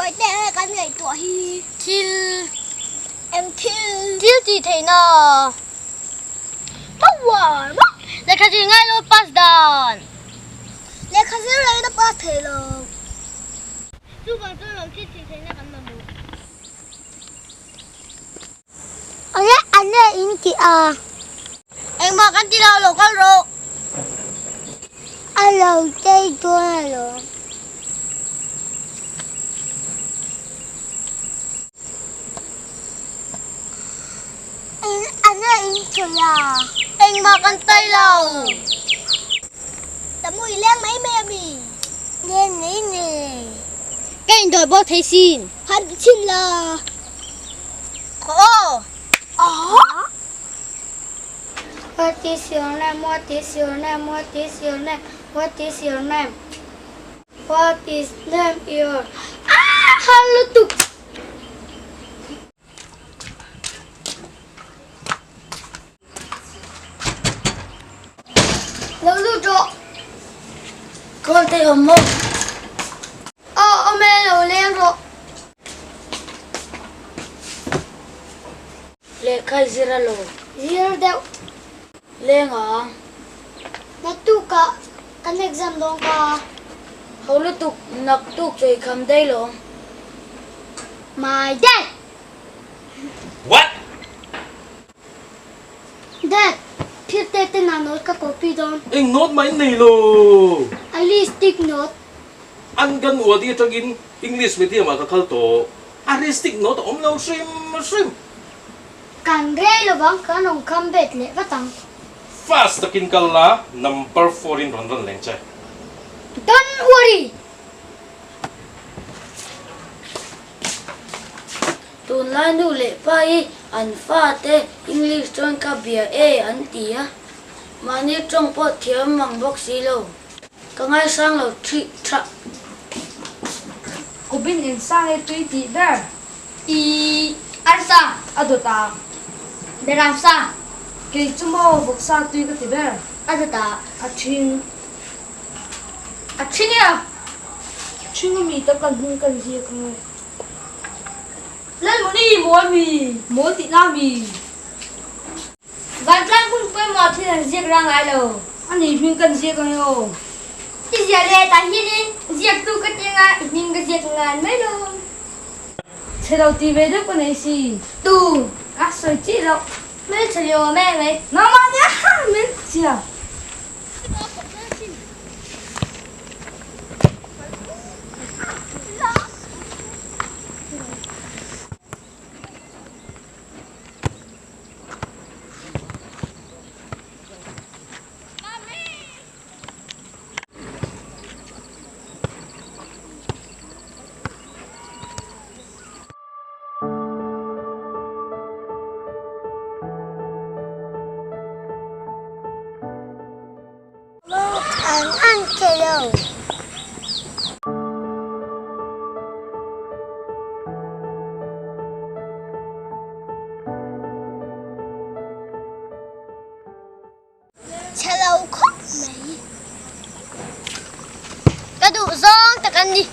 Hruaite kan ngaihtuah hi. Thil. Eng thil? Thil tih theihna. Power! Lehkha zir ngai lo pass dan. Lehkha zir lo in a pass thei lo. Chuvang chuan lo thil tih theihna kan mamawh. Awle ane in ti a. Engmah kan ti lo, lo kal rawh. A lo tei dawn alawm. Ane in sawi a. Engmah kan sawi lo. Tamu i leng mai mai ami? Leng mai mai. Ka indawi bawk thei sin. Han ti chhin la. Aw. What is your name? What is your name? What is your name? What is your name? What is name your Ah! Har lutuk! Lo lut rawh. Call te awm maw? Aw awm e, lo leng rawh. Lehkha i zir a lo? Zir deuh. Leng ang. Naktukah kan exam dawn ka. Ho lutuk naktuk chu i kham daih lo. My dad! What? Dad, phir te te na note ka copy dawn. Eng note mah in nei lo. A listic note. An kan uadi atangin English medium ah ka kal tawh. A ristic note a awm lo hrim hrim. Kan rei lovang kan rawn kham bet leh vat ang. Fast takin kal la, number four in rawn run leng che. Don't worry! Tunlai nu leh pa hi an fate English chuan ka bia e an ti a, mahni tawng pawh thiam mang bawk si lo. Ka ngaisang lo thih tha. Kubin in sang e tui tih ber. I arsa a dawt a. Beram sa. Kei chu maw vawksa tui ka ti ber. A dawt a. A ṭhing. A ṭhing e a. Ṭhing a mi tak kan hming kan ziak ang e. Lalmuni mawl mi. Mawl tihna mi. Vantlang hun pawimawh thil an ziak rang ngai lo. A ni hming kan ziak ang e aw. I ziah leh tah hianin ziaktu ka ti anga i hming ka ziak ngan mai lo. Chhe lo ti ve deuh ka nei si. Tu. A sawi chih loh. Hmelchhe leh awm em mai. Nangmah nia min chia. An an thei lo. Chhe lo khawp mai. Ka duh zawng tak an ni.